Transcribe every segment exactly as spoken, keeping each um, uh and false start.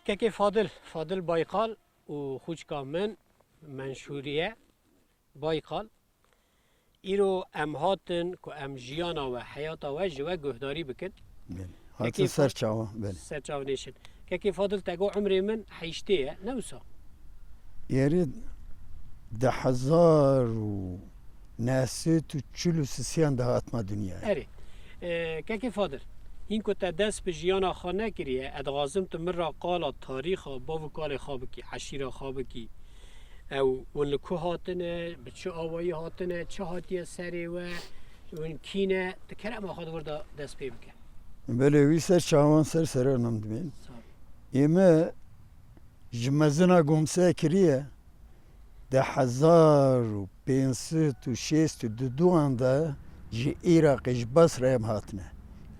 Kekê Fadil, Fadil Baykal û xûçka min Menşûriye Baykal. Îro em hatin ku em jiyana we, heyata we ji we guhdarî bikin. Belê. Kekê Hatin ser Fa-, çawa, belê. Ser çav nêşin. Kekê Fadil, te got, "Umrê min heyştê ye." Ne wisa? Êrî di hezar û neh sed û çil û sisiyan de hatime dinyayê. Erê. E, Kekê Fadil, hîn ku te dest bi jiyana xwe nekiriye, ez dixwazim tu min re qala tarîxa bav û kalê xwe bikî, eşîra xwe bikî. Ew, hûn li ku hatine, bi çi awayî hatine, çi hatiye serê we, hûn kî ne? Tu kerema xwe di wir de dest pê bike. Belê, wî ser çavan ser sera nam dibên. Sağ ol. Ê me ji mezina Gomse kiriye, di hezar û pênc sed û şêst û duduan de ji Iraqê, ji Basrayê em hatine.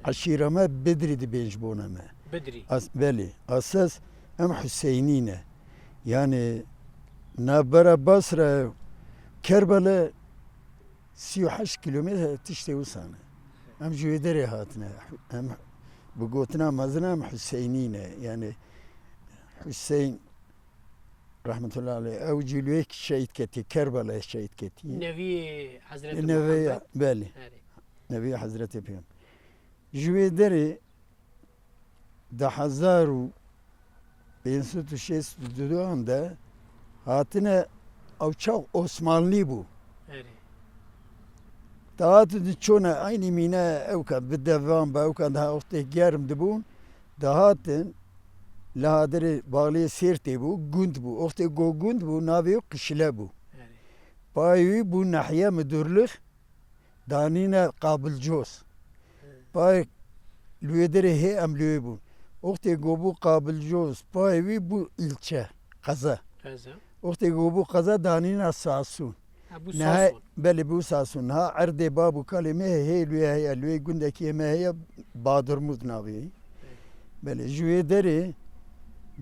Eşîra me Bidrî dibên ji bona me. Bidrî. As-, belê, esas em Huseynî ne. Yani navbera Basra, Kerbela sî û heşt kilometre tiştê wisa ne. Em ji wê derê hatine. Em bi gotina mezin em Huseynî ne. Yani Huseyn rahmetullah aleyh, ew jî li wê şehîd ketî, Kerbelayê şehîd ketî. Neviyê Hezretî Muhammed. Belê. Erê. Neviyê Hezretî Peygamber. Ji wê derê di hezar û pênc sed û şêst û duan de hatine, ew çax Osmanlî bû. Erê. Dahat di çûne eynî mîne ewka bi devan be, ewka daha wextê germ dibûn. Dihatin li hadirê balê Sêrtê bû, gund bû. Wextê go gund bû, navê wî Qişile bû. Erê. Payê wî bû nehiye Midurlix, danîne Qabilcoz. Payê li wê derê hê em li wê bûn. Wextê go bû Qabilcoz, payê wî bû îlçe, qeza. Qeza. Wextê go bû qeza, danîne Sasûn. Ha, bû Niha-, Sasûn. Belê, bû Sasûn. Niha erdê bab û kalê me hê li wê heye, li wê gundekî me heye, Badurmûd navê. Belê, ji wê derê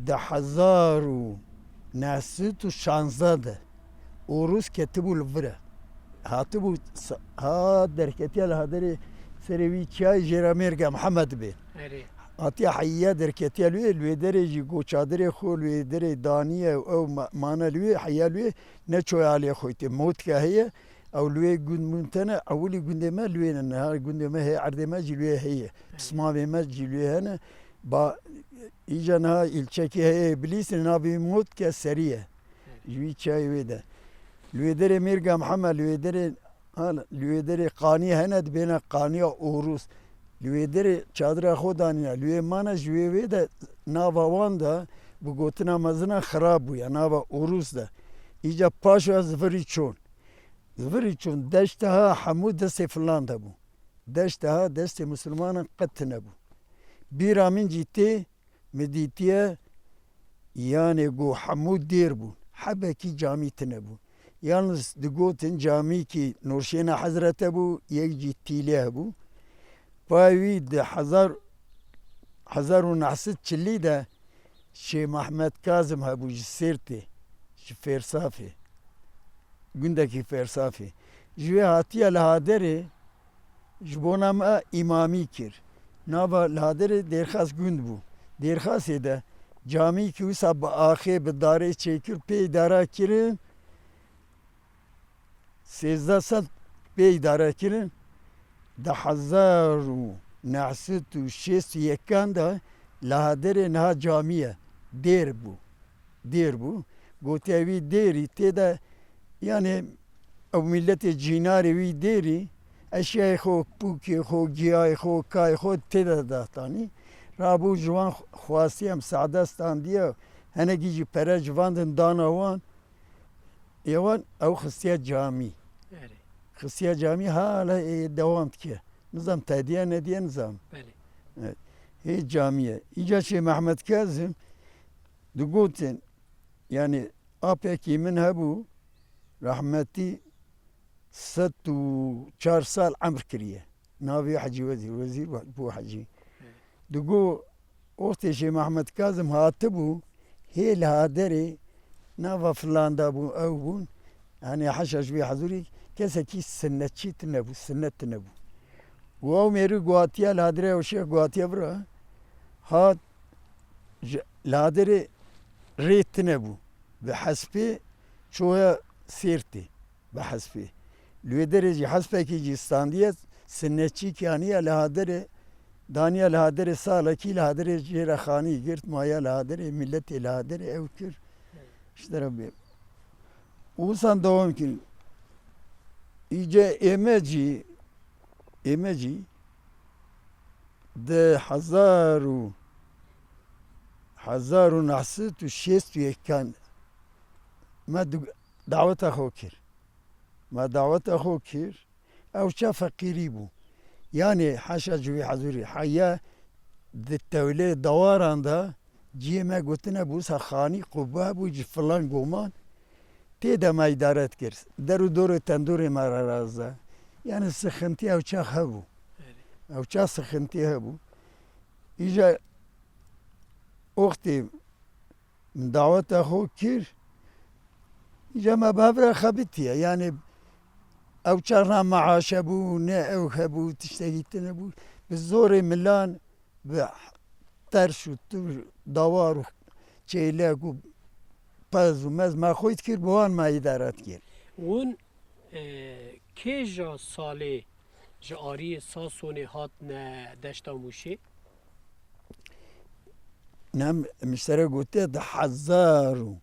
di hezar û neh sed û şanzde de Ûrûs ketibû li vir e. Hatibû sa-, ha derketiya li haderê serê wî çiyayê jêra mêrga Mihemed bê. Erê. Hatiya heyiya derketiya li wê, li wê derê jî go çadirê xwe li wê derê daniye, ew ma-, mane li wê, heya li wê, neçoya alê xwe tê. Motika heye, ew li wê gund mund tene, ewilî gundê me li wê ne, niha gundê me heye, erdê me jî li wê heye. Pismavê me jî li wê hene. Ba, îca niha îlçekî heye Bilîsê, navê wî Motka Serî ye. Ji wî çiyayê wê de. Li wê derê mêrga Mihemed, li wê derê, ha, li wê derê qanî hene, dibêne qaniya Ûrûs. Li wê derê çadira xwe danîne. Li wê mane, ji wê wê de nava wan de bi gotina mezin e xirab bûye, nava Ûrûs de. Îca paşa zivirî çûn. Zivirî çûn, deşta ha hemû destê filan de bû. Deşta ha destê misilmanan qet tine bû. Bîra min jî tê, min dîtiye, yanê go hemû dêr bûn. Hebekî camî tine bû. Yalnız digotin camîkî Nurşêna Hezrete bû, yek jî Tîlê hebû. Payê wî di hezar, hezar û neh sed çilî de Şêx Mehmed Kazim hebû ji Sêrtê, ji Fêrsafê, gundekî Fêrsafê. Ji wê hatiye li Haderê ji bona me îmamî kir. Nava li Haderê Dêrxas gund bû. Dêrxasê de camîkî wisa bi axê, bi darê çêkir pê îdara kirin. Sêzdeh sal pê îdare kirin. Di hezar û neh sed û şêst û yekan de li Haderê niha camî ye. Dêr bû. Dêr bû. Gotiye wî dêrî tê de, yanê ew miletê cînarê wî dêrî eşyayê xwe, pûkê xwe, giyayê xwe, kayê xwe tê de daxtanî. Rabû ji wan xwestiye, misaade standiye, henekî jî pere ji van din dana wan. Ê wan ew xistiye camî. Erê. Xistiye camî hala ê dewam dike. Nizam te diye ne diye nizam. Belê. Evet. Hê camî ye. Îca Şêx Mehmed Kazim digotin, yani apekî min hebû, rahmetî sed û çar sal emr kiriye. Navê Hecî Wezîr, Wezîr bû Hecî. Digo, wextê Şêx Mehmed Kazim hatibû, hê li Haderê nava filan de bûn, ew bûn. Hani haşa ji wê hezûrî kesekî sinnetçî tine bû, sinnet tine bû. Û ew mêrî guhatiye li Haderê, ew şêx guhatiye vira, hat Ji, li Haderê rê tune bû. Bi hespê çoya Sêrtê. Bi hespê. Li wê derê jî hespekî jî standiye, sinnetçî kî aniye li Haderê, daniye li Haderê, salekî li Haderê jê re xanî girt, maye li Haderê, miletê li Haderê ew kir. Ji te re bê. Û wisa dewam kirin. Îce ême cî, ême cî di hezar û, hezar û neh sed û şêst û yekan me du-, daweta xwe kir. Me daweta xwe kir. Ew çax feqîrî bû. Yanî heşa ji wî hezûrî heya di tewlê dawaran de ciyê me gotine bû, wisa xanî qubbe bû ji filan goman. Tê de me îdare dikir. Der û dorê tendûrê me re razda. Yanî sixintî ew çax hebû. Ew çax sixintî hebû. Îja oxtê min daweta xwe kir. Îca me bi hev re xebitiye. Yanî ew çax ne meaş hebû, ne ew hebû, tiştekî tune bû. Bi zorê milan, bi terş û tur, dawar û çêlek û pez û mez me xwe dikir, bi wan me îdare dikir. Hûn, e, kêja salê ji ariyê Sasonê hatine deşta Mûşê? Nem, min ji te re gotiye di hezar û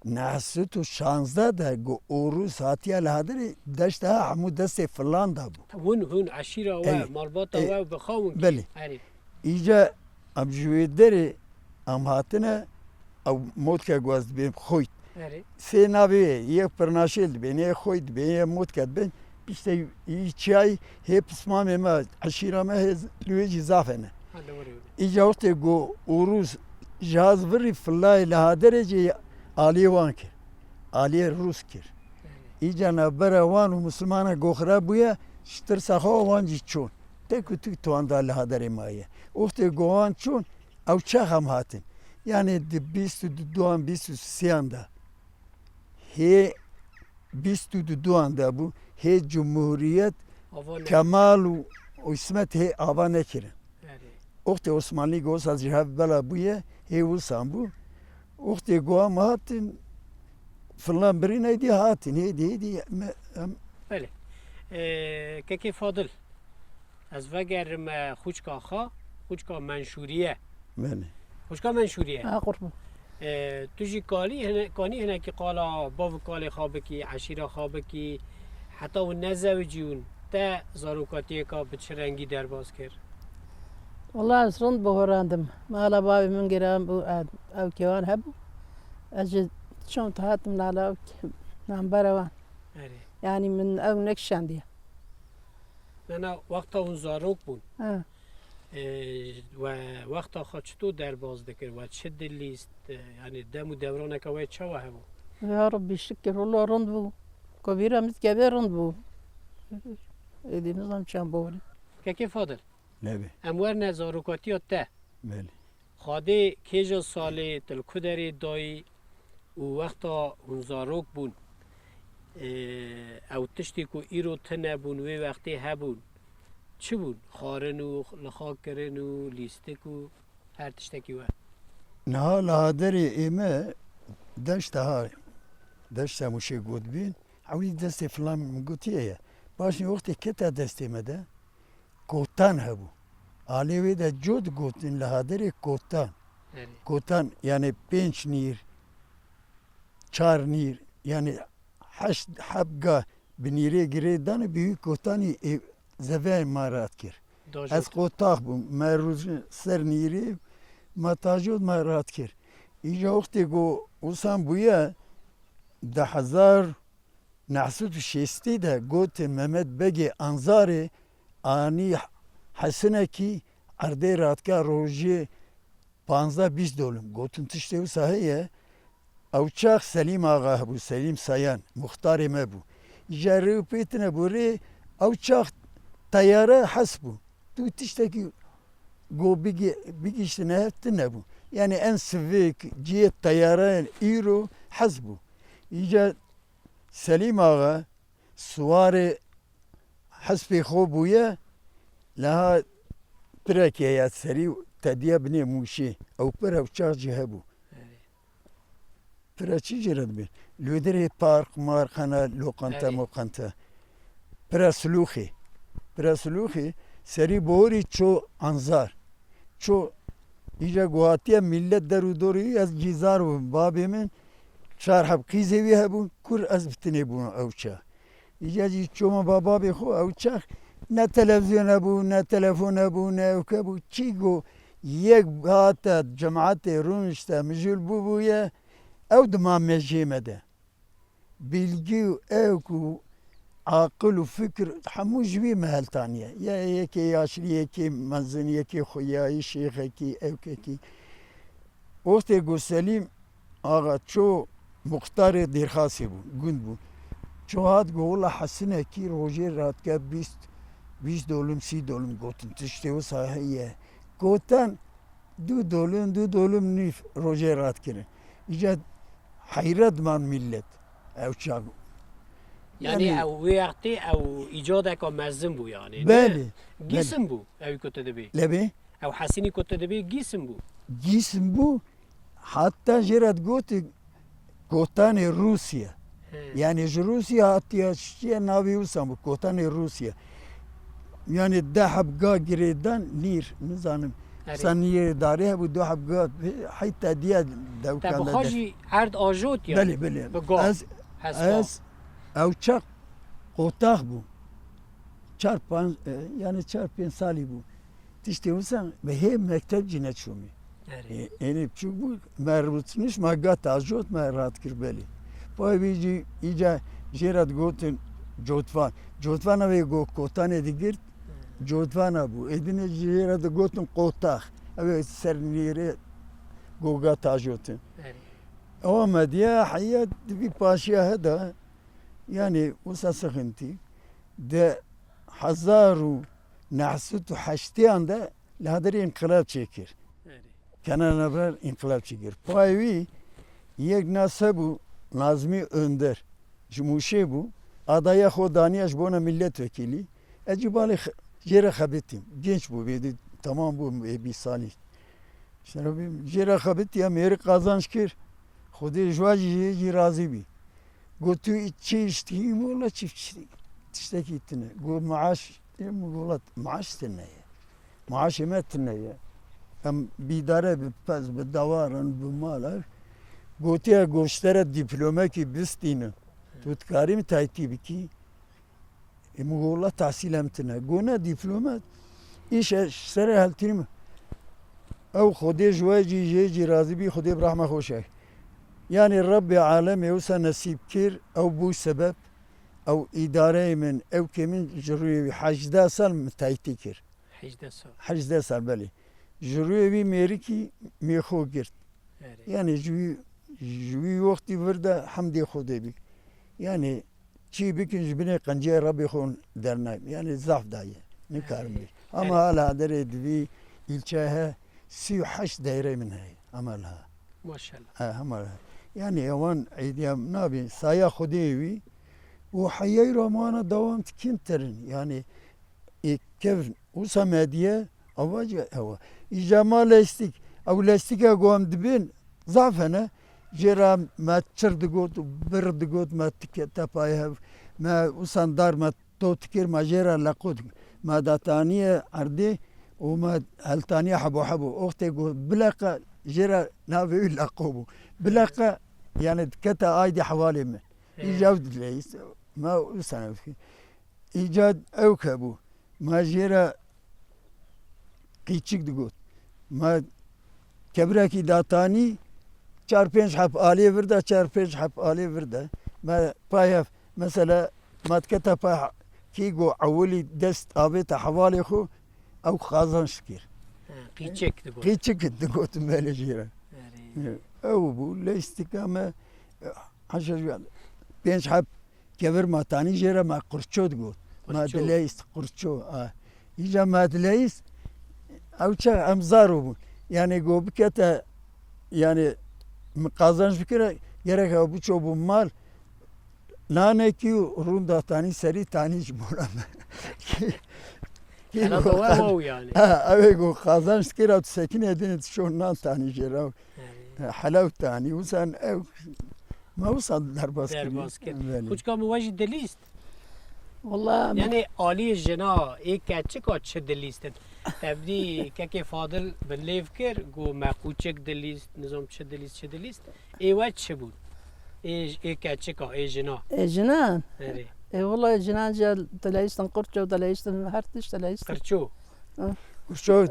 neh sed û şazdeh de ku Ûrûs hatiye li Hadirê, deşta hemû destê filan de bû. Hûn, hûn, eşîra we, Ey, malbata ey, we bi xwe hûn belê. Erê. Îca em ji wê derê em hatine, ew motkek wez dibêm xoyt. Erê. Sê navê, yek pirnaşêl dibên, yek xoyt dibên, yek motkek dibên. Piştê yî çiyayî hê pismamê me, eşîra me hê li wê jî zaf hene. Ha, li wir e. Îca wextê ku Ûrûs jihaz virî filayê li Haderê jî aliyê wan kir. Aliyê Rûs kir. Îca navbera wan û Mislimana goxira bûye, ji tirsa xwe wan jî çûn. Tek û tek tuanda li Haderê maye. Wextê ku wan çûn, ew çax em hatin. Yanî di bîst û duan, bîst û sêyan de. Hê bîst û duan de bû. Hê Cumhuriyet, Ava ne- Kemal û, û Îsmet hê ava nekirin. Erê. Oxtê Osmanlî gosa ji hev bela bûye, hê wisan bû. Oxtê ku em hatin, filan birîn êdî hatin, hêdî, hêdî, me, em Belê. Ee, Kekê Fadil, ez vegerim, e, xûçka xwe, xûçka Menşûriye. Belê. Xûçka Menşûriye. Ha, qurban. Ee, tu jî kalî hine-, kanî hinekî qala bav û kalê xwe bikî, eşîra xwe bikî, heta hûn nezewicî hûn, te zarokatiyeka bi çi rengî derbas kir? Wela ez rind bihorandim. Mala bavê min giran bû, ev, ew kewan hebû. Ez ji çont hatim nala ew ke-, nambera wan. Erê. Yanî min ew nekişandiye. Nana, wexta hûn zarok bûn, Ha. e, we wexta xwe çito derbas dikir? We çi dilîst? E, yanî dem û dewraneke we çawa hebû? Ya Rabbî şikir, wela rind bû. Kovîra min kevê rind bû. Êdî nizam çend bor. Kekê Fadil. Nebê. Em werne zarokatiya te. Belê. Xwedê kêja salê tu li ku derê dayî û wexta hûn zarok bûn, e, ew tiştê ku îro tune bûn, wê wextê hebûn. Çi bûn? Xwarin û lixakirin û lîstik û her tiştekî we. Niha li Haderê ê me deşta ha, deşta Mûşê got bîn, ewlî destê filan min gotiye ye. Paşê wextê kete destê me de, kotan hebû. Alê wê de cot gotin li Haderê kotan. Erê. Kotan, yanî pênc nîr, çar nîr, yanî heşt hebga bi nîrê girê dane, bi wî kotanî ê zeveyên me rat kir. Dajot. Ez qotax bûm, me rûz ser nîrê, me tajot me rat kir. Îja wextê ku wisan bûye, di hezar neh sed û şêstî de gotin Mehmet Begê Anzarê anî hesinekî erdê ratka rojê panzdeh bîst dolim. Gotin tiştê wisa heye. Ew çax Selîm Axa hebû, Selîm Sayan, muxtarê me bû. Îja rê û pê tune bû rê, ew çax teyare hes bû. Tu tiştekî go bigi-, bigihîştine hev tune bû. Yanî en sivik, cihê teyareyan îro hes bû. Îca Selîm Axa siwarê hespê xwe bûye, niha tirek heye serî, tediya binê Mûşê. Ew pir ew çax jî hebû. Pira çi jê re dibê? Li wê derê park, mark hene, loqante, Erê. moqante. Pira silûxê. Pira silûxê serî borî ço anzar. Ço îca guhatiye millet der û dorî ez cîzar bûm. Babê min çar heb qîzê wî hebûn, kur ez bi tinê bûm ew çax. Îca jî çoma bababê xwe ew çax ne televizyon hebû, ne telefon hebû, ne ewke bû. Çî ku yek hate cemaetê rûnişte mijûl bûbûye, ew dima mejiyê me de. Bilgî û ewk û aqil û fikir hemû ji wî me heltaniye. Ya yekê yaşlî, yekê mezin, yekê xweyayî, şêxekî, ewkekî. Wextê ku Selîm Axa ço muxtarê Dêrxasê bû, gund bû. Ço hat got, wela Hesinekî rojê radike bîst, bîst dolim, sî dolim gotin. Tiştê wisa heye. Gotin, du dolim, du dolim nîv rojê radikirin. Îca heyret man millet. Ew çax. Yanî Yanî ew wê wextê ew îcadeka mezin bû yanî, ne? Belê, belê. Gîsim bû ew ku tu dibî. Lebê? Ew Hesinî ku tu dibî gîsim bû. Gîsim bû, heta jê re digotin kotanê Rûsya. He. Yanî ji Rûsya hatiye şiye navê wisa bû, kotanê Rûsya. Yanî deh heb ga girêdan nîr, nizanim. Erê. Sen nîrê darê hebû, du heb ga, hey te diye Te dewkan bi de xwe der. jî erd ajot ya. Belê, belê. Bi ga, Ez, hespa. ez, ew çax qotax bû. Çar, panc, e, yanî çar, pênc salî bû. Tiştê wisa bi hê mekteb jî neçûmî. Erê. E, ênê biçûk bû, me rûtiniş, me ga tajot, me rahat kir belê. Pay vî jî îca jê re digotin cotvan. Cotvan ew ê go-, kotanê digirt, Hı. cotvan hebû. Êdinê jê re digotin qotax. Ew ê ser nêrê goga tajotin. Erê. Ewa me diye heya divî paşiya heda. Yanî wisa sixintî. Di hezar û neh sed û heştêyan de li Hedirê înqilab çêkir. Erê. Kenan Evrar înqilab çêkir. Payê wî yek nas hebû, Nazmî Önder. Ji Mûşê bû. Adaya xwe daniya ji bona milletvekîlî. Ez cî balê xe-, jê re xebitîm. Genç bû, bêdî temam bû, bê bîst salî. Şerabî jê re xebitiya mêrik qazanç kir. Xwedê ji we jî, jê jî razî bî. Got, tu çi iş dikî? Wela çi, çi, tiştekî tune. Got, maaş, em, wela maaş tune ye. Maaşê me tune ye. Em bi îdare, bi pez, bi dawar in, bi mal ev. Gotiye, got, ji te re dîplomekî bistînim. Tu dikarî min taytî bikî? Ê, min got, wela tehsîl em tune. Got, ne dîplome, îş e, ji serê heltînî min. Ew Xwedê ji we jî, jê jî razî bî, Xwedê bi rehma xwe şeh. Yanî Rebbê alemê wisa nesîb kir, ew bû sebeb, ew îdareyê min, ewkê min ji rûyê wî hejdeh sal min taytî kir. Hejdeh sal. Hejdeh sal, belê. Ji rûyê wî mêrikî mêxo girt. Erê. Yanî ji wî, ji wî wextî vir de hemdê Xwedê bî. Yanî çi bikin ji binê qenciyê Rebbê xwe dernayim. Yanî zaf daye. Nikarim bî. Erê. Ama hala derê divî îlçe he, sî û heşt deyre min heye. Ama hala. Maşallah. He, hema hala. Yanî ewan êdiya nabî saya Xwedê wî û heyeyra wana dewam dikin terin. Yanî ê kevn wisa me diye, ava jî ewa. Îja ma lestîk. Ew lestîka ku em dibên zaf hene. Jê re me çir digot, bir digot, me tike tepayê hev. Me wisa dar me to dikir, me jê re leqo dikir. Me dataniye erdê û me heltaniye hebo hebo. Oxtê ku bileqe jê re navê wî leqo bû. Bileqe, yanî dikete aydê hevalê me. He. Îja ew dileyîst. Me wisa ne dikir. Îca ewk hebû. Me jê re qîçik digot. Me kevirekî datanî, çar pênc heb aliyê vir de, çar pênc heb aliyê vir de. Me pay hev, mesela, me dikete pay kî go ewilî dest avête hevalê xwe, ew qazanç dikir. He, qîçik digot. Qîçik digot belê jê re. Erê. Ew bû, leyîstika me, heşa pênc heb Kevir me tanî jê re me qurço digot. Me Qurço. dileyîst qurço, a. Îca me dileyîst, ew çax em zaro bûn. Yanî go bikete, yanî min qazanç bikire, gerek ew biço bû mal, nanekî û rûnda tanî serî tanî ji bona me. Kî Hela got, we qaz-, maw yani. Ha, ew ê got, qazanç kira tu sekinê dinê tu şo nan tanî jê re. Yani. Helew tanî, wisa ew, me wisa derbas kiriye. Derbas kir. Belê. Xwişka min we jî dilîst? Wala Yani aliyê jina, ê keçika çi dilîstin? Tevdî kekê Fadil bi lêv kir, got me qûçik dilîst, nizam çi dilîst, çi dilîst. Ê we çi bûn? Ê, ê keçika, ê jina. Ê jinan? Erê. Ê wala ê jinan jî dileyistin qurço, dileyistin her tişt dileyistin. Qirço. Hı. Qurço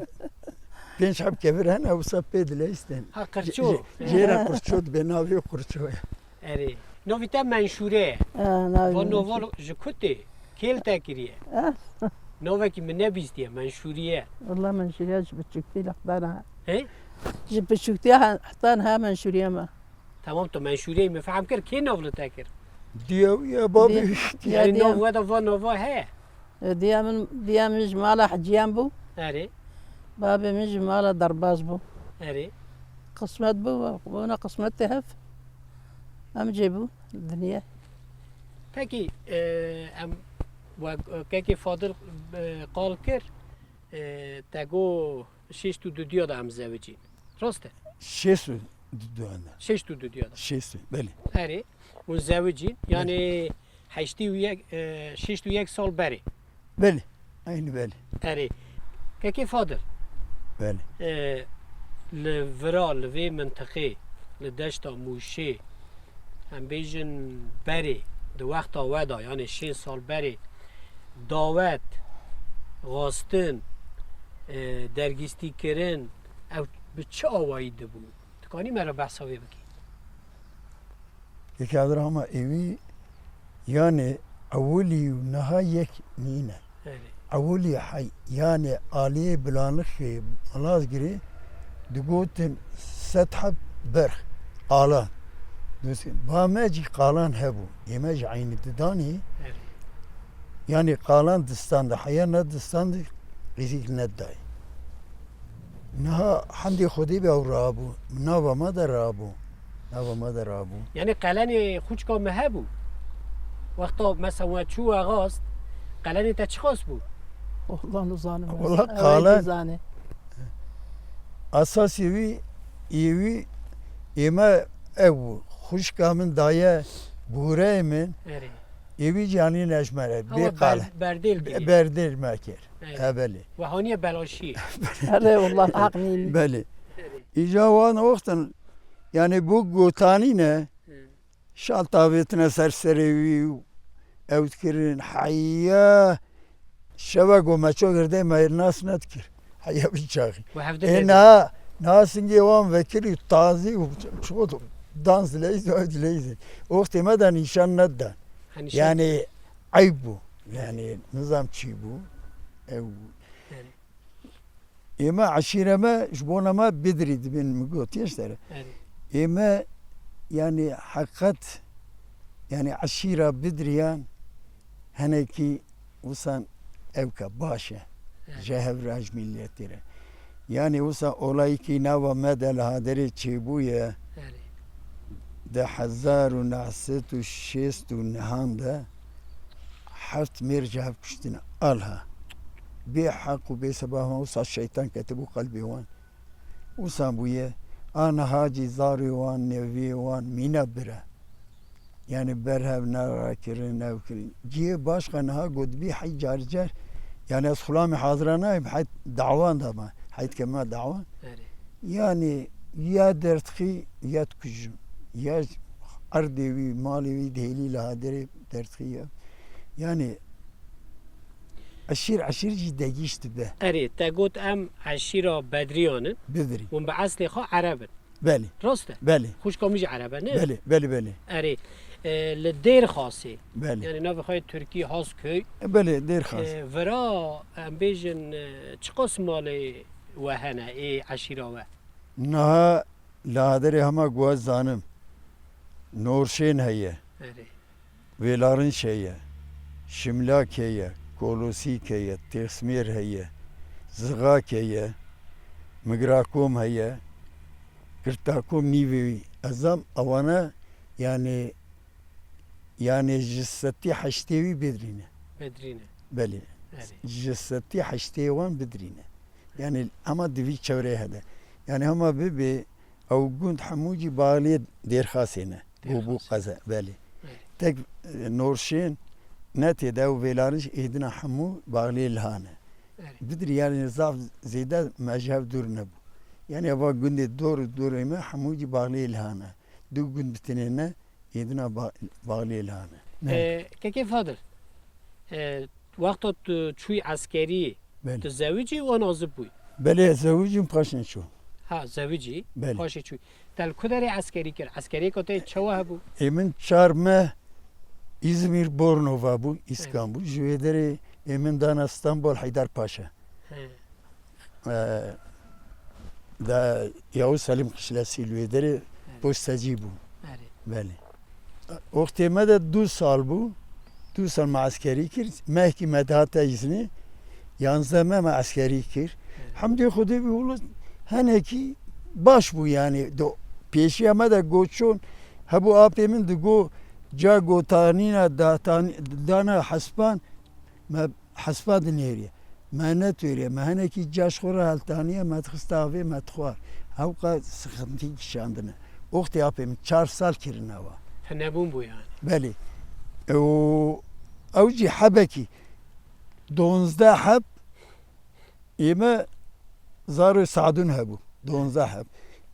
pênc heb kevir hene, wisa pê dileyistin. Ha, qirço. Jê, jê re qurço dibe, navê qurço ye. Erê. Navê te Menşûre ye. Ha, navê Va Menşûre. Nova ji ku tê? Kê li te kiriye? Ha. Navekî min nebîstiye, Menşûriye. Wala Menşûriye ji biçûktî li hextan ha. He? Ji biçûktî ha, hextan ha Menşûriye me. Tamam, tu Menşûriyeyî min fehm kir, kê nav li te kir? Diya wî ya babê Diya, wî. Ya Yani diya. Nav we de va nava heye? E, diya min, diya min ji mala heciyan bû. Erê. Babê min ji mala derbaz bû. Erê. Qismet bû, bona qismetê hev. Em cê bû, dinya. Pekî, e, em we, e, kekê Fadil, e, qal kir, e, te got şêşt û dudiya de em zewicîn. Rast e? Şêst û dudiya de. Şêşt û dudiya de. Şêst û, belê. Erê. Hûn zewicîn. Belê. Yani heştê û yek, e, şêşt û yek sal berê. Belê. Eynî belê. Erê. Kekê Fadil. Belê. E, li vira, li vê mintiqê, li deşta Mûşê, em bêjin berê, di wexta we de, yani şêst sal berê, dawet, xwestin, e, dergîstîkirin, ew bi çi awayî dibû? Dikanî me re behsa wê bikî? Kekê Abdurrahman, êwî yanê ewilî û niha yek nîne. Erê. Ewilî hey, yanê aliyê Bilanixê, Malazgirê digotin sed heb berx, qalan. Dûsê, ba me jî qalan hebû. Ê me jî eynî didanî. Erê. Yanê qalan distanda, heya nedistandî, qîzîk nedayê. Niha hemdê Xwedê be ew rabû. Nava me de rabû. Nava me de rabû. Yani qelenê xûçka me hebû. Wexta mesela we çû we xwest, qelenê te çiqas bû? Wala nizanim ez. Wala Ew qalen. Nizane. Esasê wî, ê wî, ê me ew bû. Xûçka min daye bûreyê min. Erê. Ê wî canî nejmere. Bê Ama qale. ber-, berdêl Be-, girî. Berdêl me kir. Erê. He, belê. We haniye belaşî. Erê, wala haq nînî. Belê. Erê. Îca wan wextin, yani bu gotanî ne, Hı. şal tavêtine ser serê wî û ew dikirin, heya şeve go meço girde me nas nedikir. Heya bi çaxî. We hevdî Ê lê na, na singê wan vekirî tazî û çiqo dans dileyîzê, ew dileyîzê. Wextê me de nîşan nedidan. Ha, nîşan Yani eyb bû. Yani nizam çî bû. Ew Yani. Ê me eşîre me ji bona me Bidrî dibên, min gotiye ji te re. Erê. Ê me, yani heqet, yani eşîra Bidriyan henekî wisan ewke baş e. Erê. Ji hev re, ji milletî re. Yani wisa olayekî nava me de li Haderê çêbûye. Erê. Di hezar û neh sed û şêst û nehan de heft mêr ji hev kuştine. Alha. Bê heq û bê sebab wan wisa şeytan ketibû qelbê wan. Wisa bûye, a niha jî zarê wan, neviyê wan mîne bire. Yani berhev nerakirin, ew kirin. Cihê başqa niha got bî hey car car. Yani ez xulamê hazira nayim, hey dawan da me. Hey dikeme dawan. Erê. Yani ya derdixî ya dikujim. Ya erdê wî, malê wî dihêlî li Haderê derdixî ya. Yani eşîr, eşîr jî degîş dibe. Erê, te got em eşîra Bedriyan in. Bidrî. Hûn bi eslê xwe Ereb in. Belê. Rast e? Belê. Xwişka min jî Ereb e, ne? Belê, belê, belê. Erê. E, li Dêrxasê. Belê. Yani navê xwe yê Tirkî Hasköy. E, belê, Dêrxas. E, vira em bêjin, e, çiqas malê we hene ê eşîra we? Niha li Haderê hema ku ez zanim. Norşên heye. Erê. Vêlarinç heye, Şimlak heye, Kolosîk heye, Têxsmêr heye, Zixak heye, Migrakom heye, Girtakom nîvê wî. Ez zam ewana, yani, yani ji setî heştê wî Bedrî ne. Bedrî ne. Belê. Erê. Ji sedî heştê wan bidirîne. Yani hema di vî çewrê hede. Yani hema bibe ew gund hemû jî balê Dêrxasê ne. Dêrxasê. Ku bû qeze, belê. Erê. Tek, e, Norşên ne tê de ew vêlanij êdina hemû balê Liha ne. Erê. Bidirî yani zaf zêde me ji hev dûr nebû. Yani eva gundê dor û dorê me hemû jî balê Liha ne. Du gund bi tenê ne. Êdina ba-, balê Liha ne. Ne. E, Kekê Fadil, e, wexta tu çûyî eskeriyê, Belê. tu zewicî û nazib bûyî? Belê, ez zewicîm, paşê çû. Ha, zewicî, Belê. paşê çûyî. Te li ku derê eskerî kir? Eskeriyê ku te çawa hebû? Ê min çar meh Îzmîr Bornova bû, Îskan bû. Ji wê derê ê min dana Stenbol Heyder Paşa. He. E, da Yavuz Selim Kişlesî li wê derê Erê. postecî bû. Erê. Belê. Wextê me de du sal bû. Du sal me eskerî kir. Mehkî me dihate îznê. Yanzdeh meh me eskerî kir. Erê. Hemdê Xwedê bî wilo henekî baş bû yani. Do, pêşiya me de goçon hebû apê min digo ca gotanîna datan-, dana hespan me hespa dinêriye. Me netwêriye. Me henekî caş xwe re heltaniye, me dixiste avê, me dixwar. Hewqa sixintî kişandine. Oxtê apê min çar sal kirine wa. Tenebûn bû yani. Belê. E, û ew jî hebekî donzdeh heb ê me zarê Sadûn hebû. Donzdeh heb.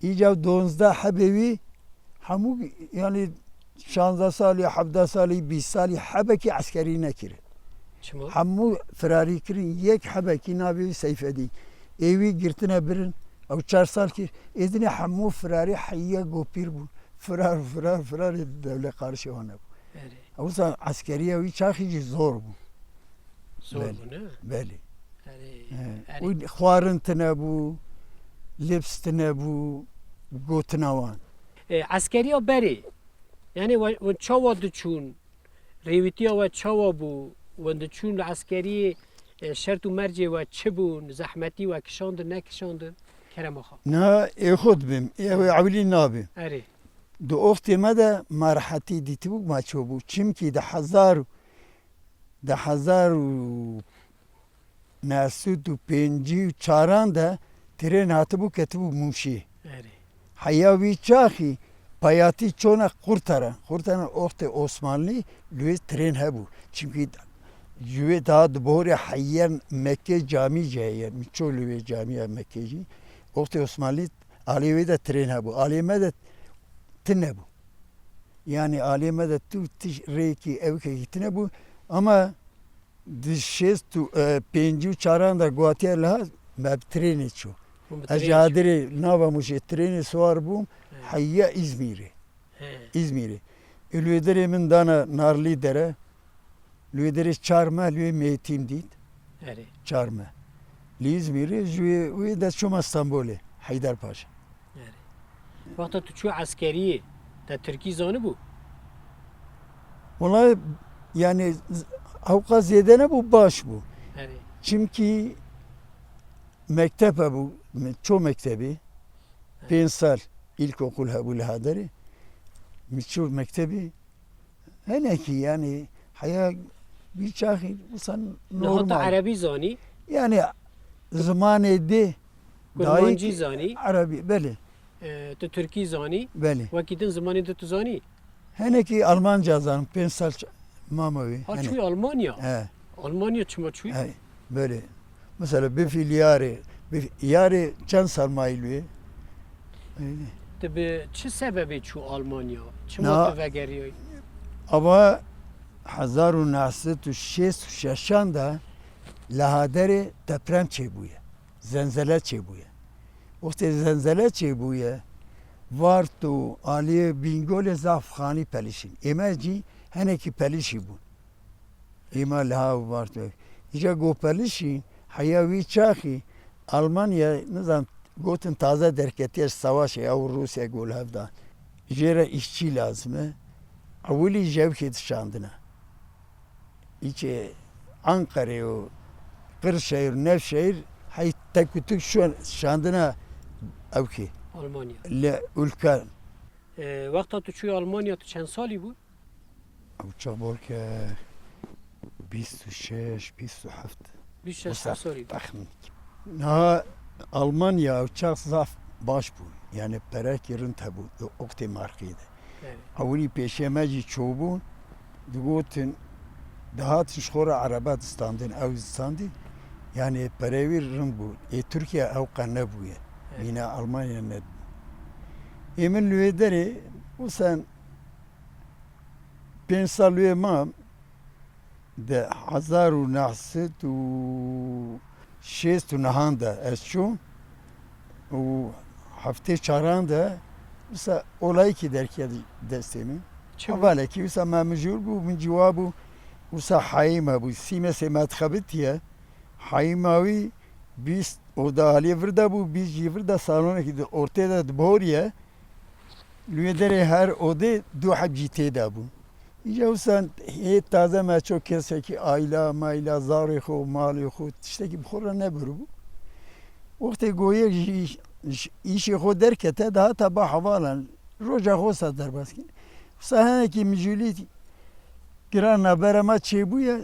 Îca donzdeh hebê wî Hemû, yani, şanzdeh salî, hevdeh salî, bîst salî hebekî eskerî nekiri. Çima? Hemû firarî kirin, yek hebekî navê wî Seyfedîn. Ê wî girtine birin, ew çar sal kir. Êdinê hemû firarî heyiye gopîr bûn. Firar, firar, firar ê dewle qarişê wan nebû. Erê. Ewsa eskeriya wî çaxî jî zor bû. Zor Belê. bû, ne? Belê. Erê, He. erê. Û xwarin tine bû, lips tine bû, gotina wan. E, eskeriya berê, yani we, we çawa diçûn, rêwîtiya we çawa bû, we diçûn li eskeriyê, e, şert û mercê we çi bûn, zehmetî we kişandin, nekişandin, kerema xwe. Na, ê xwe dibim, ê ew ê ewilî nabim. Erê. Di oxtê me de me rehetî dîtibû, me ço bû. Çimkî di hezar, di hezar û neh sed û pêncî û çaran de tren hatibû, ketibû Mûşê. Erê. Heya wî çaxî payatî çona Qurtara. Qurtara oxtê Osmanlî li wê tren hebû. Çimkî ji wê daha di borê heya Mekke camî jî heye. Min ço li wê camiya Mekke jî. Oxtê Osmanlî alê wê de tren hebû. Alê me de tune bû. Yani alê me de tu tij rêkî ewkekî tune bû. Ama di şêst û, e, pêncî û çaran de guhatiye liha me bi trênê çû. Hûn bi Ez ji trênê çûn? Adirê nava Mûşê trênê siwar bûm, He. heya Îzmîrê. He. Îzmîrê. Ê li wê derê min dana Narlî dere. Li wê derê çar meh li wê mêtîm dît. Erê. Çar meh. Li Îzmîrê ji wê, wê de çûme Stenbolê, Heyder Paşa. Erê. Wexta tu çû eskeriyê, te tirkî zanibû? Wela, yani, z-, hewqa zêde nebû, baş bû. Erê. Çimkî mekteb hebû, me-, ço mektebê, Erê. pênc sal îlkokul hebû li Haderê. Min ço mektebê, Hinekî, yani, heya wî çaxî wisa Niha tu normal. erebî zanî? Yani, zimanê dê, Kurmancî dayik zanî? Erebî, belê. E, tu tirkî zanî? Belê. Wekî din zimanê din tu zanî? Hinekî almanca zanim, pênc sal ç-, mama wê. Ha, Hinek. çûyî Almanya? He. Almanya çima çûyî? He. Böyle. Mesela bi fîl yarê, bi yarê çend sal mayî li wê? Öyle. Tu bi çi sebebê çû Almanya? Çima Na- tu vegeriyayî? Ama hezar û neh sed û şêst û şeşan de li Haderê deprem çêbûye. Zenzele çêbûye. Wextê zenzele çêbûye, Vart û aliyê Bîngolê zaf xanî pelişîn. Ê me jî hinekî pelişî bûn. Ê me liha û Vart ve. Îca gopelişî heya wî çaxî Almanya, nizam, gotin taze derketiye ji savaşê, ew Rûsya gol hev da. Jê re îşçî lazim e. Ewilî ji ewkê dişandine. Îçê Anqerê û Qirşehîr, Nevşehîr, hey tek û tuk şo-, şandine ewkê. Almanya. Li Ulkan. E, wexta tu çûyî Almanya, tu çend salî bû? Ew çax belke Bîst û şeş, bîst û heft. Bîst û şeş Wisa sorî. Texmîn. Niha Almanya ew çax zaf baş bû. Yani perekî rind hebû di oxtê marxiyê de. Evet. Ewilî pêşiya me jî çûbûn, digotin, dihatin ji xwe re ereba distandin, ew distandî. Yani perê wî rind bû. Ê Tirkiye ew qe nebûye. Evet. Mîna Almanya ne. Ê min li wê derê, wisa pênc sal wê mam, di hezar û neh sed û şêst û nehan de ez çûm û heftê çaran de wisa olayekî derketiye destê min. Çi bû? Hevalekî wisa me mijûl bû, min cî wa bû, wisa heyî me bû. Sîmesê me dixebitiye, heyîma wî bîst oda aliyê vir de bû, bîst jî vir de salonekî di ortê de diboriye. Li wê derê her odê du heb cî tê de bû. Îca wisa hê taze me ço kesekî aîla, maîla, zarê xwe, malê xwe, tiştekî bi xwe re nebiribû. Wextê goyek ji îş-, ji îşê xwe derkete, dihata ba hevalan, roja xwe wisa derbas kir. Wisa hinekî mijûlî giran navbera me çêbûye,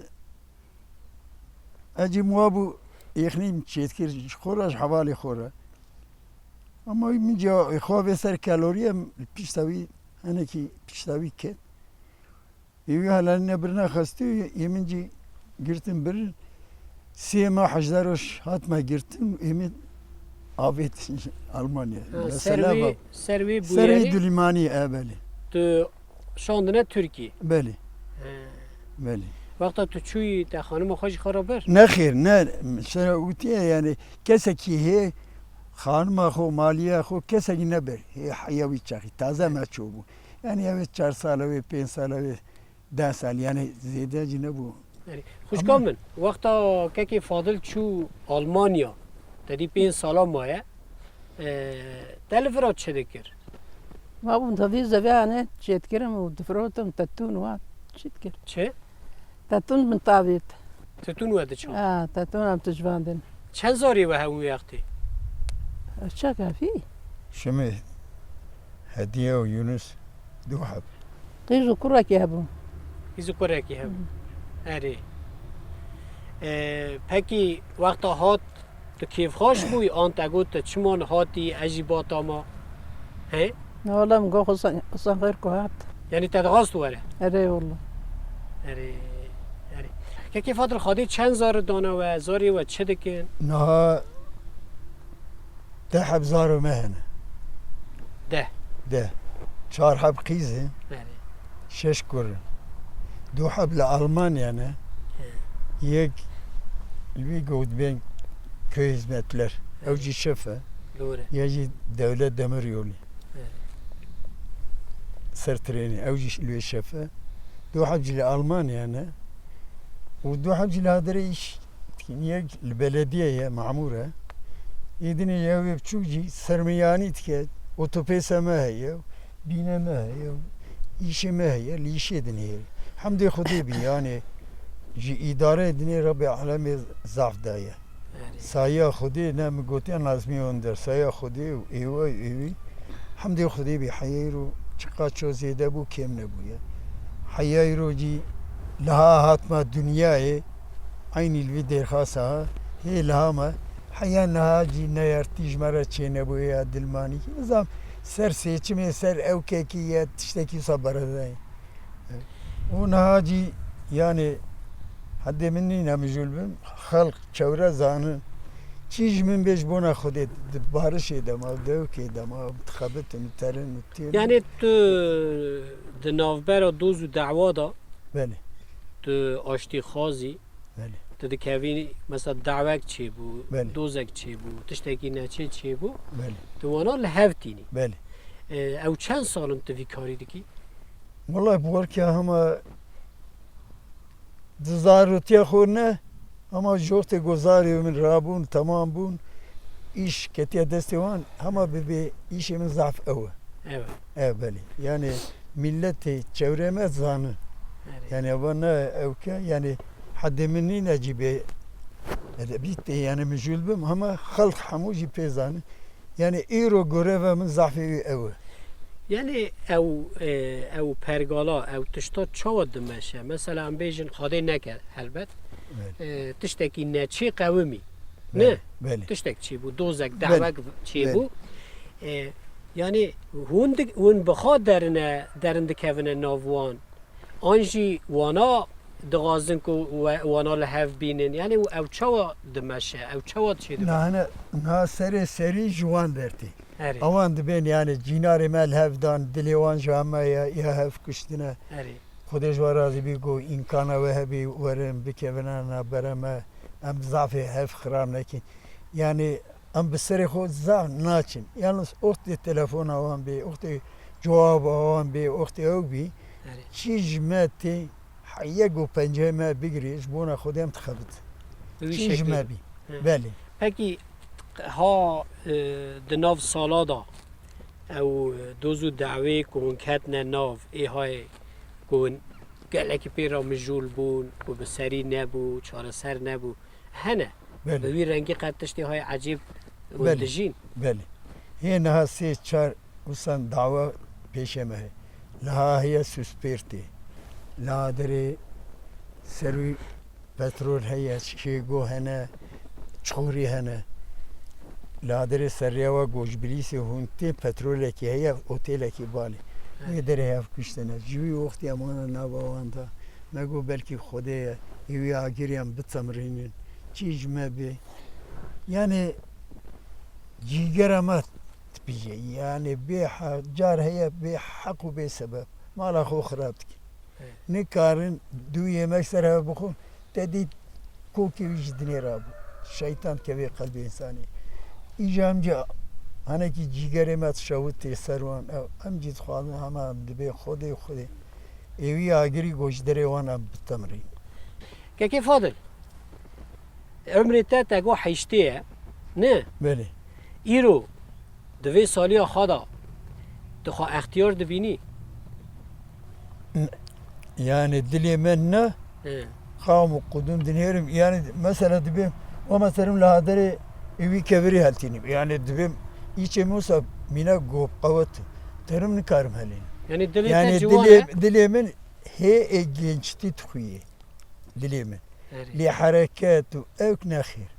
ecî min wabû êxnî min çêdikir ji xwe re, ji hevalê xwe re. Ama min ca xwe vê ser keloriye, li pişta wî, hinekî pişta wî ket. Ê wî helalîne birine xestî, ê min cî girtin birin. Sê meh hejda roj hatime girtin, ê min avêtin Almanya. Ha, ser Mesela wî, va, ser wî ser wî bûyerî dulîmanî, e, belê. Tu şandine Tirkî. Belê. He. Belê. Wexta tu çûyî te xanima xwe jî xwe re bir? Nexêr, ne, sera witiye, yani kesekî hê xanima xwe, maliya xwe kesekî nebir. Hê heya wî çaxî, taze me çûbû. Yani ew çar sala wê, pênc sala wê, deh sal, yani zêde jî nebû. Yani, xwişka Ama min, wexta kekê Fadil çû Almanya, te dî pênc sala maye, e, te li vira çi dikir? Ma bûn tevî zeviyane çêtkirim û difirotim, tetûn wan çêtkir. Çi? Tetûn min tavêt. Tetûn we diçan? Ha, tetûn em tijvandin. Çend zarê we hebûn wê wextê? Çek hefî? Şimê, Hediye û Yunus du heb. Qîz û kurekî hebûn. Qîz û kurekî hebûn. Erê. E, pekî wexta hat tu kêfxweş bûyî, an te got tu çima nihatî, ez jî bata ma? He? Ne wala min got Husen, Husen xêr ku hat. Yani te dixwast were? Erê wala. Erê, erê. Kekê Fadil, Xwedê çend zar dane we, zarê we çi dikin? Niha deh heb zarê me hene. Deh. Deh. Çar heb qîz in. Erê. Şeş kur in. Du heb li Almanya ne. He. Yek li wî got bên köy hizmetler. Ew jî şef e. Doğru. Yek jî Devlet Demiryolu. Erê. Ser trênê. Ew jî li wê şef e. Du heb jî li Almanya ne. Û du heb jî li hadirê îş dikin. Yek li belediye ye, memûr e. Ê dinê ye wê biçûk jî sermiyanî dike. Otopêsa me heye, bîne me heye, îşê me heye, li îşê dinê ye. Hemdê Xwedê bî, yani ji îdareyê dinê Rebbê alemê zaf daye. Erê. Saya Xwedê, ne min gotiya Nazmî Önder, saya Xwedê û êwe û êwî. Hemdê Xwedê bî, heya îro çiqas ço zêde bû, kêm nebûye. Heya îro jî liha hatma dinyayê, eynî li vî dêrxasa ha, hê liha me. Heya niha jî neyartî ji me re çênebûye ya dilmanî. Nizam ser seçimê, ser ewkekî ye, tiştekî wisa beredayê. Û niha jî, yani, hedê min nîne mijûl bim, xelq çewre zanin. Çi ji min bê ji bona Xwedê, di barişê de ma, di dewkê de ma, dixebitin, diterin, diterin. Yani tu di navbera doz û dawa de Belê. Tu aştîxwazî, Belê. Tu dikevî, mesela dawek çêbû, Belê. Dozek çêbû, tiştekî neçê çêbû, Belê. Tu wana li hev tînî. Belê. E, ew çend sal in tu vî karî dikî? Wala bi werke hema di zarotiya xwe ne, hema ji wextê ku zarê min rabûn, temam bûn, îş ketiye destê wan, hema bi bê îşê min zaf ew e. Evet. E, belê. Yani milletê çewrê me zanin. Evet. Yani eva ne ewke, yani hedê min nîne cî bê edebî tê, yani mijûl bim, hema xelq hemû jî pê zanin. Yani îro goreva min zafê wî ew e. Yani ew, e, ew pergala, ew tişta çawa dimeşe? Mesela em bêjin xadê neke helbet. Evet. E, tiştekî neçê qewimî. Ne? Belê, belê. Tiştek çêbû, dozek, Belê, dehwek çêbû. belê. E, yani hûn dik-, hûn bi xwe derine, derin dikevine nav wan. An jî wana dixwazin ku we, wana li hev bînin. Yani ew çawa dimeşe, ew çawa çêdibe? Nahne, na serê serî ji wan dertî. Erê. Ewan dibên yani cînarê me li hev dan, dilê wan ji heme ya, ya hev kuştine. Erê. Xwedê ji we razî bî ku îmkana we hebî werin bikevine navbera me. Em zafê hev xirab nekin. Yani em bi serê xwe zaf naçin. Yalnız oxtê telefona wan bê, oxtê cewaba wan bê, oxtê ew bî, Erê. çî ji me tê, heyek û pencehê me bigirî, ji bona Xwedê em dixebit. Bi wî Çî ji şeklî. me bî. Hı. Belê. Pekî ha, e, di nav sala da ew, e, doz û dawê ku hûn ketine nav ê hayê ku hûn gelekî pê re mijûl bûn, ku bi serî nebû, çareser nebû, hene. Belê. Bi wî rengî qet tiştê hayê ecêb hûn Belê. dijîn? Belê. Hê niha sê çar wisa dawa pêşê me heye. Liha heye suspêrtê. Liha derê ser wî petrol heye, şêgo hene, çixûrî hene. Liha derê serrêya we Goşbilîsê hûn tê petrolekî heye, otelekî balê. Wê derê hev kuştine. Ji wî wextî em wana nava wan da. Me got belkî Xwedê ye. Ê wî agirî em bitemrînin. Çî ji me bê. Yani cîgera me dipije. Yani bê he-, car heye bê heq û bê sebeb. Mala xwe xirab dikin. Evet. Nikarin du yemek ser hev bixwin. Te dît kokê wî ji dinê rabû. Şeytan kevê qelbê însanê. Îja em jî hanekî cîgerê me dişewitê ser wan. Ew, em jî dixwazin hema em dibê Xwedê, Xwedê. Ê wî agirî ku ji derê wan em bitemrîn. Kekê Fadil, umrê te te got heştê ye, ne? Belê. Îro di vê saliya xwe de tu xwe extiyar dibînî? N-, yani dilê me ne? He. Qam û qudûn dinêrim. Yani mesela dibêm, o meserim li haderê ê wî kevirî heltînim. Yani dibêm îçê min wisa mîna gop qewet. Terim nikarim helînim. Yani dilê te Yani ciwan dilê, e? dilê min hê ê gençtî dixuyê. Dilê min. Erê. Lê hereket û ewk nexêr.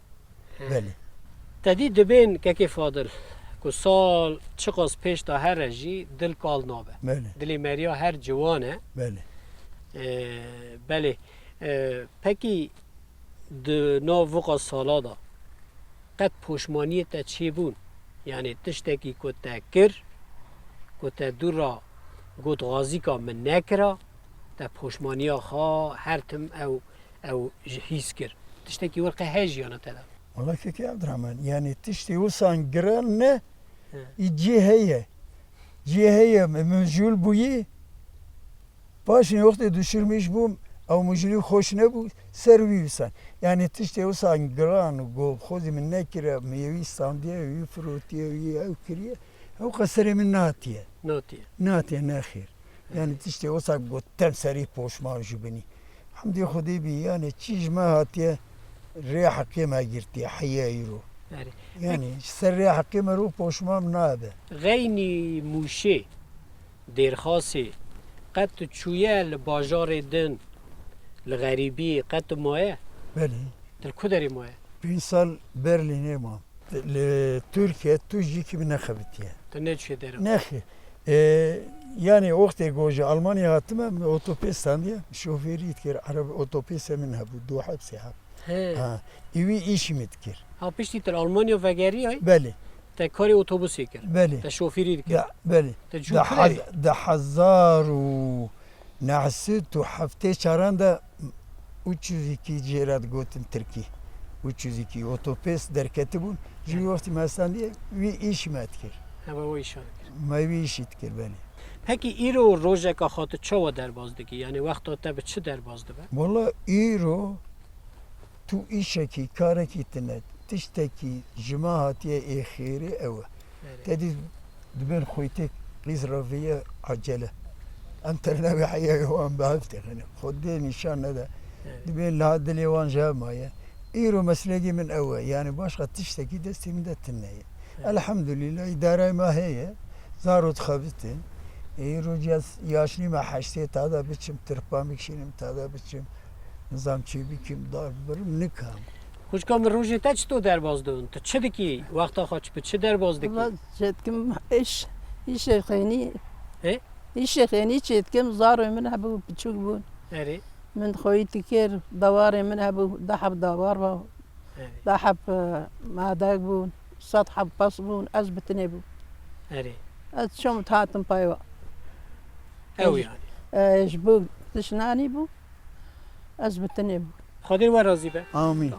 He. Belê. Te dî dibên kekê Fadil ku sal çiqas pêş de here jî dil kal nabe. Belê. Dilê meriya her ciwan e. Belê. Ee, belê. Ee, pekî di nav viqa sala de qet poşmaniyê te çêbûn? Yani tiştekî ku te kir, ku te dû ra got xazîka min nekira, te poşmaniya xwe her tim ew, ew ji hîs kir. Tiştekî wir qe heye jiyana te de? Wala kekê Abdurrahman, yani tiştê wisan giran ne, He. î cî heye. Cî heye, min mijûl bûyî, Paşê wextê duşirmîş bûm, ew mijilî xweş nebû, ser wî wisa. Yani tiştê wisa giran û ku xwezî min nekire, min yê wî standiye, wî firotiye, wî ew kiriye, ew qe serê min natiye. Natiye. Natiye, nexêr. Yani tiştê wisa ku tem serî poşman ji binî. Hemdê Xwedê bî, yani çî ji me hatiye rê heqê me girtiye, heye îro. Erê. Yani ser rê heqê me ro poşman nabe. Xeynî Mûşê. Dêrxasê, qet tu çûye li bajarê din, li xerîbî, qet tu maye? Belê. Tu li ku derê maye? Pênc sal Berlînê mam. Li Tirkiye tu jî kî min nexebitiye. Tu neçûye dera? Nexê. Ee, yani wextê ku ji Almanya hatime, min otopês standiye, şofêrî dikir, erebe otopêsê min hebû, du heb, sê heb. He. Ha, ê wî îşî min dikir. Ha, piştî tu li Almanya vegeriyay? Belê. Te karê otobusê kir? Belê. Te şofîrî dikir? Ya, belê. Te cû Di kurê? hez-, di hezar û neh sed û heftê çaran de uçuzik jê re digotin tirkî. Uçuzik, otopês derketibûn. Ji wî Evet. wextî me standiye, wî îşî me dikir. Heva o îşa dikir. Me wî îşî dikir, belê. Pekî îro rojeka xwe tu çawa derbas dikî? Yani wexta te bi çi derbas dibe? Wala îro tu îşekî, karekî tine, tiştekî ji me hatiye ê xêrê ew e. Erê. Te dî dibên xwîtê qîz re vêye ecele. Em ternavê heyayê wan bi hev têxine. Xwedê nîşan nede. Erê. Dibên liha dilê wan ji hev maye. Îro meslekê min ew e. Yani başqa tiştekî destê min de tine ye. Erê. Elhamdulîllah, îdareyê me heye. Zaro dixebitin. Ê rojê ez yaşlî me heştê tada biçim, tirpa bikişînim tada biçim. Nizam çê bikim, dar bibirim, nikam. Xwişka min, rojê te çito derbas dibin? Tu çi dikî? Wexta xwe çi bi çi derbas dikî? Valla çêdikim iş, işê xênî. He? İşê xênî çêdikim, zarê min hebû, biçûk bûn. Erê. Min xweyî dikir, dawarê min hebû, deh heb dawar bû. Erê. Deh heb e, madek bûn, sed heb pes bûn, ez bi tinê bûm. Erê. Ez çom hatim paywa. Ew yani. E, ji bo tişt nanî bû, ez bi tinê bûm. Xwedê we razî be. Amîn.